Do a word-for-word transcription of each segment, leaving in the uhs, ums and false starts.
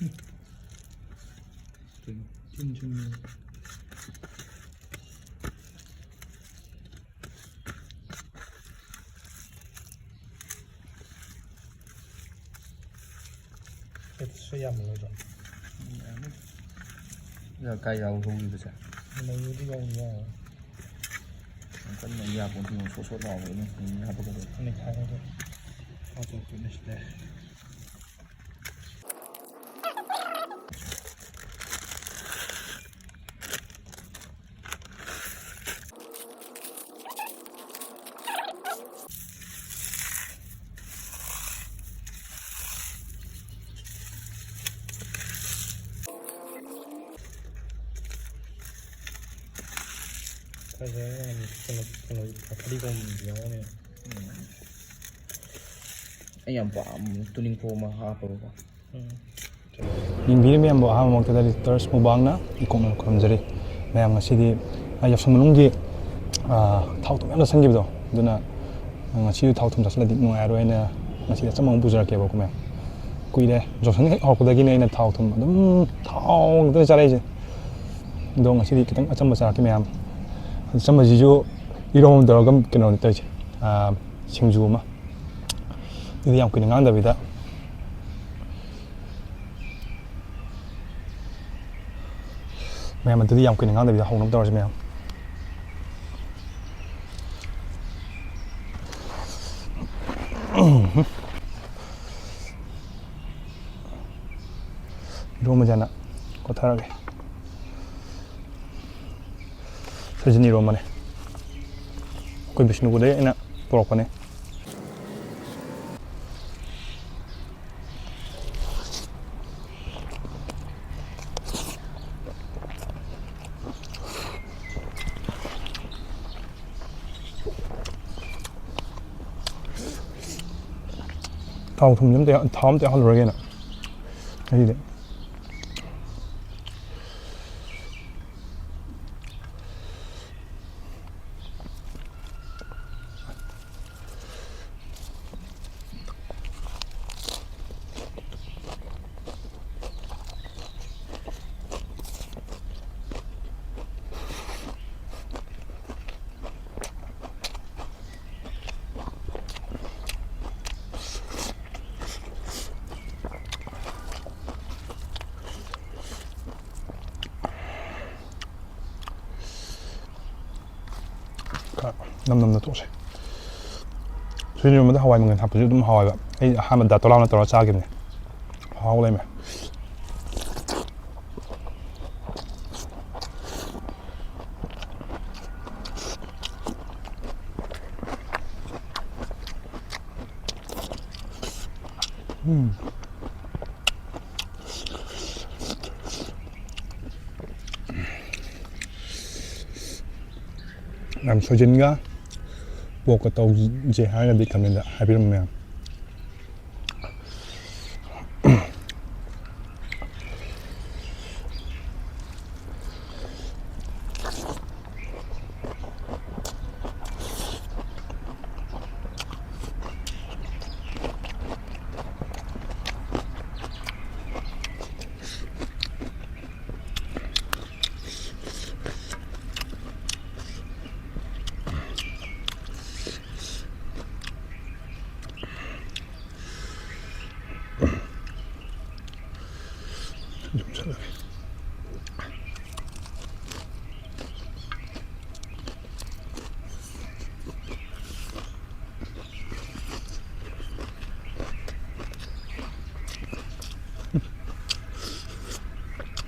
ꯎꯝ꯫ ꯇꯤꯟ ꯆꯨꯝꯃꯦ꯫ ꯐꯦꯠꯁꯁꯨ ꯌꯥꯝꯃꯔꯣꯏꯗ꯭ꯔꯣ? ꯌꯥꯝꯃꯤ꯫ ꯌꯥ-, ꯀꯥꯏ ꯌꯥꯎ ꯍꯧꯈꯤꯕꯁꯦ? ꯂꯩꯕꯨꯗꯤ ꯌꯥꯎꯅꯤ, ꯌꯥꯎꯔꯣꯏ꯫ ꯌꯥꯝ ꯀꯟꯅ ꯌꯥꯄꯣꯠꯇꯦ, ꯁꯣꯠ ꯁꯣꯠ ꯂꯥꯎꯕꯅꯤ, ꯎꯝ, ꯍꯥꯞꯄꯛꯀꯗꯣꯏꯅꯤ꯫ ꯅꯩꯈꯥꯏꯔꯒ ꯍꯥꯞꯄꯛꯇꯣꯏꯅꯤ ꯁꯤꯗ꯫ ꯐꯖꯔꯦ꯫ ꯀꯩꯅꯣ, ꯀꯩꯅꯣ, ꯐꯗꯤꯒꯣꯝ ꯌꯥꯎꯔꯝꯃꯦ꯫ ꯑꯩ ꯌꯥꯝ ꯄꯥꯝꯕ ꯇꯨꯅꯤꯡꯈꯣꯛ ꯑꯃ ꯍꯥꯞꯄꯒꯀꯣ꯫ ꯎꯝ꯫ ꯌꯦꯡꯕꯤꯔꯤꯕ ꯃꯌꯥꯝꯕꯨ ꯑꯍꯥꯟꯕꯃꯛꯇꯗ ꯔꯤꯇꯔꯁ ꯃꯨꯕꯥꯡꯅ ꯏꯀꯣꯛꯅ ꯈꯨꯔꯨꯝꯖꯔꯤ꯫ ꯃꯌꯥꯝ ꯉꯁꯤꯗꯤ, ꯑ, ꯌꯥꯎꯁꯪ ꯃꯅꯨꯡꯒꯤ, ꯑ, ꯊꯥꯎ ꯊꯨꯝ ꯌꯥꯝ ꯆꯥꯁꯤꯟꯈꯤꯕꯗꯣ, ꯑꯗꯨꯅ ꯉꯁꯤ ꯊꯥꯎ ꯊꯨꯝ ꯆꯥꯁꯤꯜꯂꯗꯤ ꯅꯨꯡꯉꯥꯏꯔꯣꯏ ꯍꯥꯏꯅ ꯉꯁꯤꯗꯤ ꯑꯆꯝꯕ ꯑꯃ ꯄꯨꯖꯔꯛꯀꯦꯕꯀꯣ ꯃꯌꯥꯝ꯫ ꯀꯨꯏꯔꯦ, ꯌꯥꯎꯁꯪ ꯍꯦꯛ ꯍꯧꯔꯛꯄꯗꯒꯤꯅꯦ ꯑꯩꯅ ꯊꯥꯎ ꯊꯨꯝ ꯑꯗꯨꯝ ꯊꯥꯎ ꯉꯥꯛꯇꯅꯦ ꯆꯥꯔꯛꯏꯁꯦ꯫ ꯑꯗꯣ ꯉꯁꯤꯗꯤ ꯈꯤꯇꯪ ꯑꯆꯝꯕ ꯆꯥꯔꯛꯀꯦ ꯃꯌꯥꯝ꯫ ꯑꯆꯝꯕꯁꯤꯁꯨ ꯏꯔꯣꯝꯕ ꯇꯧꯔꯒ ꯀꯩꯅꯣꯅꯦ ꯇꯧꯔꯤꯁꯦ, ꯑ, ꯁꯤꯡꯖꯨ ꯑꯃ꯫ ꯑꯗꯨꯗꯤ ꯌꯥꯝ ꯀꯨꯏꯅ ꯉꯥꯡꯗꯕꯤꯗ ꯃꯌꯥꯝ, ꯑꯗꯨꯗꯤ ꯌꯥꯝ ꯀꯨꯏꯅ ꯉꯥꯡꯗꯕꯤꯗ ꯍꯧꯅꯕ ꯇꯧꯔꯁꯤ ꯃꯌꯥꯝ꯫ ꯏꯔꯣꯝꯕꯁꯦ ꯍꯥꯟꯅ ꯀꯣꯠꯊꯔꯒꯦ꯫ ꯁꯣꯏꯖꯤꯟ ꯏꯔꯣꯝꯕꯅꯦ꯫ ꯑꯩꯈꯣꯏ ꯕꯤꯁꯅꯨꯄꯨꯔꯗꯒꯤ ꯑꯩꯅ ꯄꯨꯔꯛꯄꯅꯦ꯫ ꯊꯥꯎ ꯊꯨꯝꯁꯦ ꯑꯝꯇ ꯌꯥ-, ꯊꯥꯎ ꯑꯝꯇ ꯌꯥꯎꯍꯜꯂꯔꯣꯏꯒꯦꯅ ꯉꯁꯤꯗꯤ꯫ ꯅꯝ ꯅꯝꯅ ꯇꯣꯛꯁꯦ꯫ ꯁꯣꯏꯖꯤꯟ ꯏꯔꯣꯟꯕꯗ ꯍꯋꯥꯏ ꯃꯪꯒꯟ ꯍꯥꯞꯄꯁꯨ ꯑꯗꯨꯝ ꯍꯥꯎꯋꯦꯕ꯫ ꯑꯩ ꯑꯍꯥꯟꯕ ꯗꯥ ꯇꯣꯂꯥꯎꯅ ꯇꯧꯔꯒ ꯆꯥꯈꯤꯕꯅꯦ꯫ ꯍꯥꯎ ꯂꯩꯃꯦ꯫ ꯎꯝ꯫ ꯌꯥꯝ ꯁꯣꯏꯖꯤꯟꯒ ꯄꯣꯛꯀ ꯇꯧꯁꯦ ꯍꯥꯏꯔꯒꯗꯤ ꯀꯃꯦꯟꯗ ꯍꯥꯏꯕꯤꯔꯝꯃꯨ ꯃꯌꯥꯝ꯫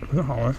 ꯐꯖꯅ ꯍꯥꯎꯋꯦ꯫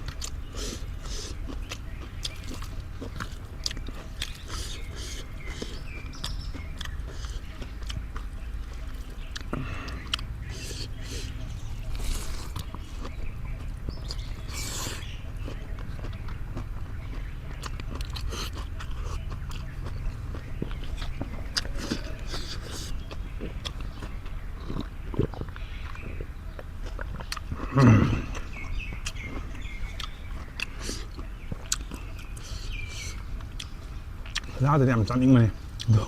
ꯂꯥꯗꯗꯤ ꯌꯥꯝ ꯆꯥꯅꯤꯡꯕꯅꯦ, ꯑꯗꯣ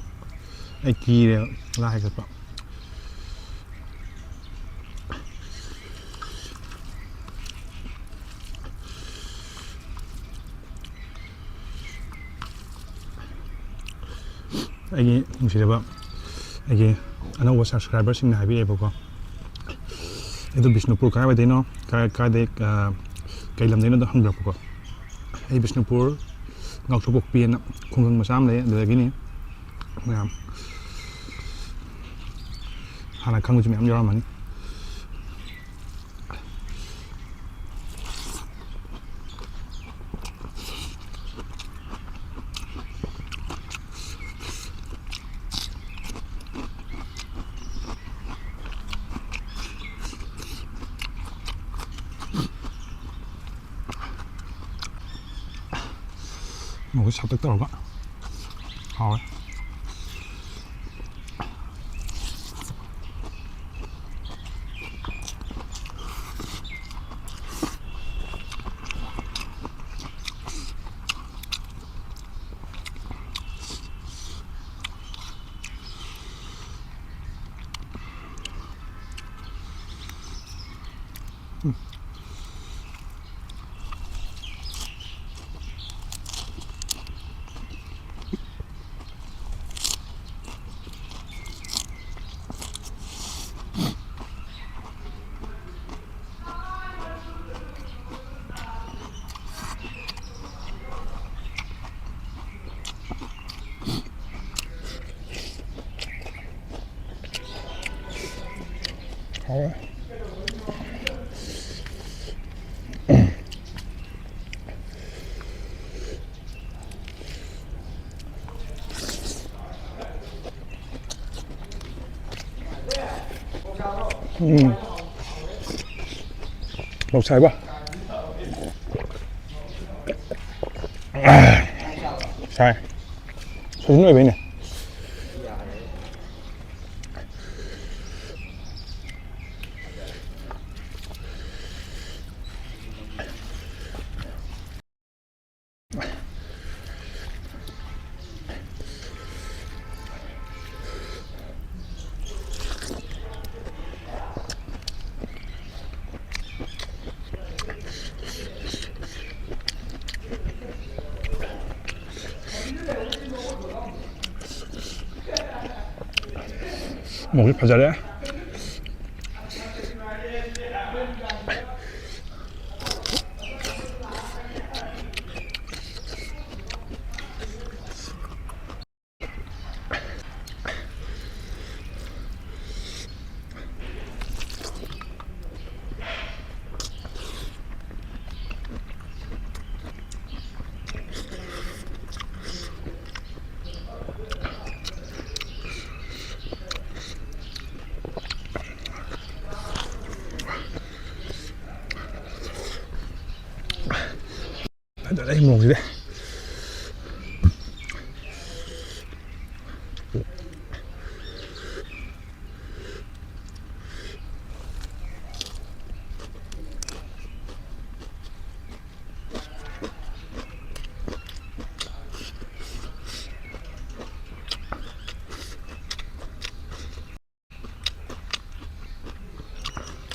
ꯑꯩ ꯀꯤꯔꯦꯕ ꯂꯥ ꯍꯦꯛꯇꯠꯄ꯫ ꯑꯩꯒꯤ ꯅꯨꯡꯁꯤꯔꯕ ꯑꯩꯒꯤ ꯑꯅꯧꯕ subscriberꯁꯤꯡꯅ ꯍꯥꯏꯕꯤꯔꯛꯑꯦꯕꯀꯣ, "ꯑꯗꯨ ꯕꯤꯁꯅꯨꯄꯨꯔ ꯀꯥꯏꯋꯥꯏꯗꯩꯅꯣ? ꯀꯥꯏ-, ꯀꯥꯏꯗꯩ, ꯑ, ꯀꯩ ꯂꯝꯗꯩꯅꯣ?" ꯑꯗꯨꯝ ꯍꯪꯕꯤꯔꯛꯄꯀꯣ꯫ ꯑꯩ ꯕꯤꯁꯅꯨꯄꯨꯔ ꯉꯥꯎꯁꯨ ꯄꯣꯛꯄꯤꯑꯅ ꯈꯨꯡꯒꯪ ꯃꯆꯥ ꯑꯃ ꯂꯩ, ꯑꯗꯨꯗꯒꯤꯅꯤ꯫ ꯃꯌꯥꯝ ꯍꯥꯟꯅ ꯈꯪꯕꯁꯨ ꯃꯌꯥꯝ ꯌꯥꯎꯔꯝꯃꯅꯤ꯫ ꯃꯈꯣꯏ ꯁꯥꯇꯛ ꯇꯧꯔꯒ ꯍꯥꯎꯋꯦ꯫ ꯍꯥꯎꯋꯦ꯫ ꯎꯝ꯫ ꯂꯧꯁꯥꯏꯕ꯫ ꯁꯥꯏ꯫ ꯁꯣꯏꯖꯤꯟ ꯑꯣꯏꯕꯩꯅꯦ꯫ ꯃꯣꯏ ꯐꯖꯔꯦ꯫ ꯐꯖꯔꯦ ꯃꯣꯔꯣꯛꯁꯤꯗꯤ꯫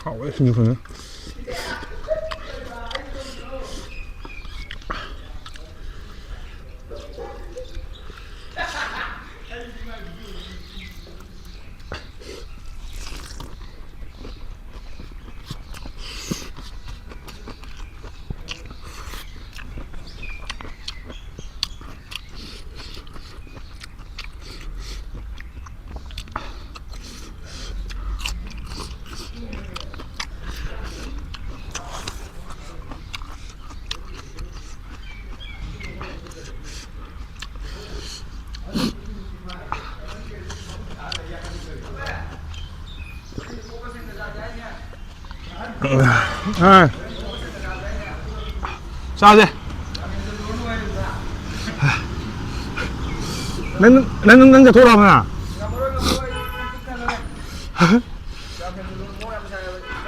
ꯍꯥꯎꯋꯦ ꯁꯤꯡꯖꯨ ꯐꯖꯅ꯫ ꯑꯥ꯫ ꯆꯥꯁꯦ꯫ ꯅꯪ, ꯅꯪ, ꯅꯪ ꯆꯠꯊꯣꯛꯑꯣ ꯂꯥꯎꯅ꯫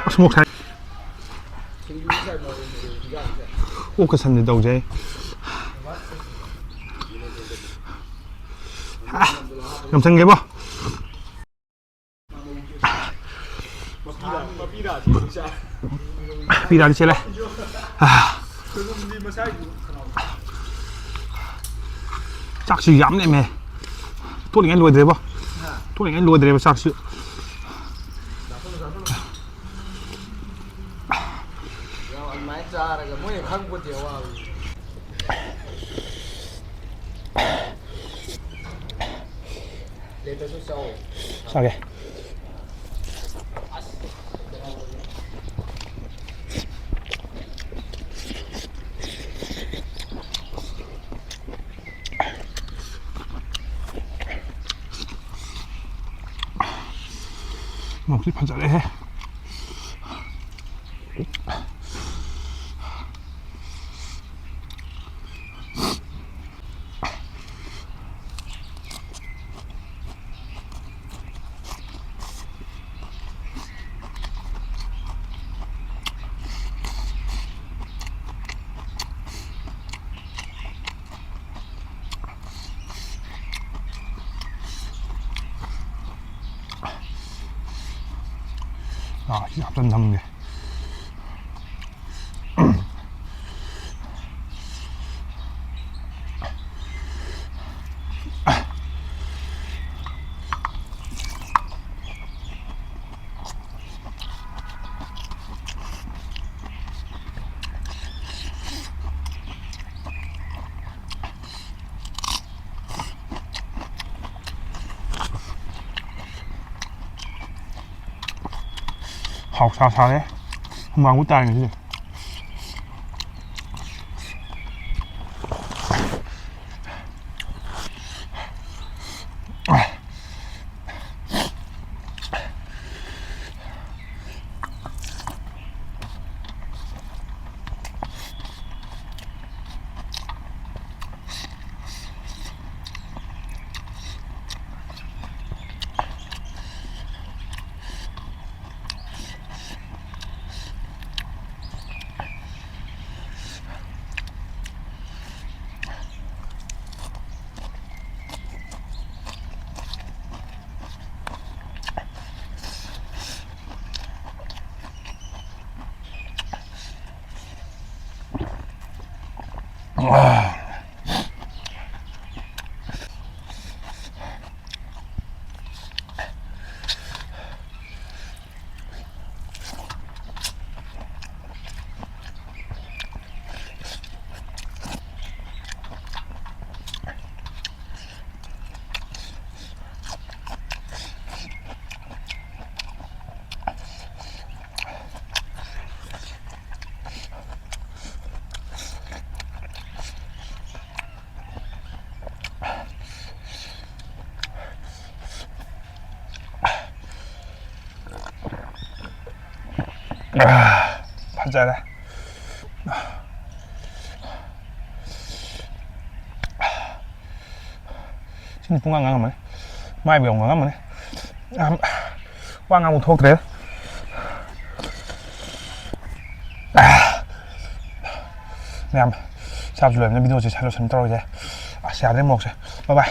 ꯑꯁ, ꯃꯣꯛ ꯁꯥꯏ꯫ ꯑꯣꯛꯀ ꯁꯟꯗꯤ ꯇꯧꯖꯩ꯫ ꯌꯥꯝ ꯆꯪꯒꯦꯕꯣ꯫ ꯄꯤꯔꯛꯑꯗꯤ ꯆꯦꯜꯂꯦ꯫ ꯆꯥꯛꯁꯨ ꯌꯥꯝ ꯂꯦꯝꯃꯦ꯫ ꯇꯣꯠꯂꯤꯉꯩ ꯂꯣꯏꯗ꯭ꯔꯦꯕꯣ꯫ ꯇꯣꯠꯂꯤꯉꯩ ꯂꯣꯏꯗ꯭ꯔꯦꯕ ꯆꯥꯛꯁꯨ꯫ ꯑꯗꯨꯃꯥꯏꯅ ꯆꯥꯔꯒ ꯃꯣꯏꯅ ꯈꯪꯄꯣꯠꯇꯦ ꯑꯋꯥꯕꯁꯦ꯫ ꯄ꯭ꯂꯦꯠꯇꯁꯨ ꯆꯥꯎ꯫ ꯆꯥꯒꯦ꯫ ꯃꯣꯔꯣꯛꯁꯤ ꯐꯖꯔꯦꯍꯦ꯫ ꯑꯥ, ꯁꯤ ꯍꯥꯞꯆꯟ ꯊꯝꯒꯦ꯫ ꯍꯥꯎ ꯁꯥ ꯁꯥꯔꯦ꯫ ꯍꯨꯃꯥꯡꯕꯨ ꯇꯥꯔꯦ ꯉꯁꯤꯗꯤ꯫ ꯐꯖꯔꯦ꯫ ꯁꯤꯅ ꯄꯨꯡꯉꯥꯡ ꯉꯥꯡꯉꯝꯃꯅꯤ꯫ ꯃꯥꯏꯕꯨ ꯌꯥꯝ ꯉꯥꯡꯉꯝꯃꯅꯤ꯫ ꯌꯥꯝ ꯋꯥ ꯉꯥꯡꯕ ꯊꯣꯛꯇ꯭ꯔꯦ꯫ ꯃꯌꯥꯝ, ꯆꯥꯕꯁꯨ ꯂꯣꯏꯔꯕꯅꯤꯅ ꯚꯤꯗꯤꯑꯣꯁꯦ ꯁ꯭ꯋꯥꯏꯗ ꯂꯣꯏꯁꯟꯕ ꯇꯧꯔꯁꯦ꯫ ꯑꯁ, ꯌꯥꯗ꯭ꯔꯦ ꯃꯣꯔꯣꯛꯁꯦ꯫ ꯕꯥꯏ ꯕꯥꯏ꯫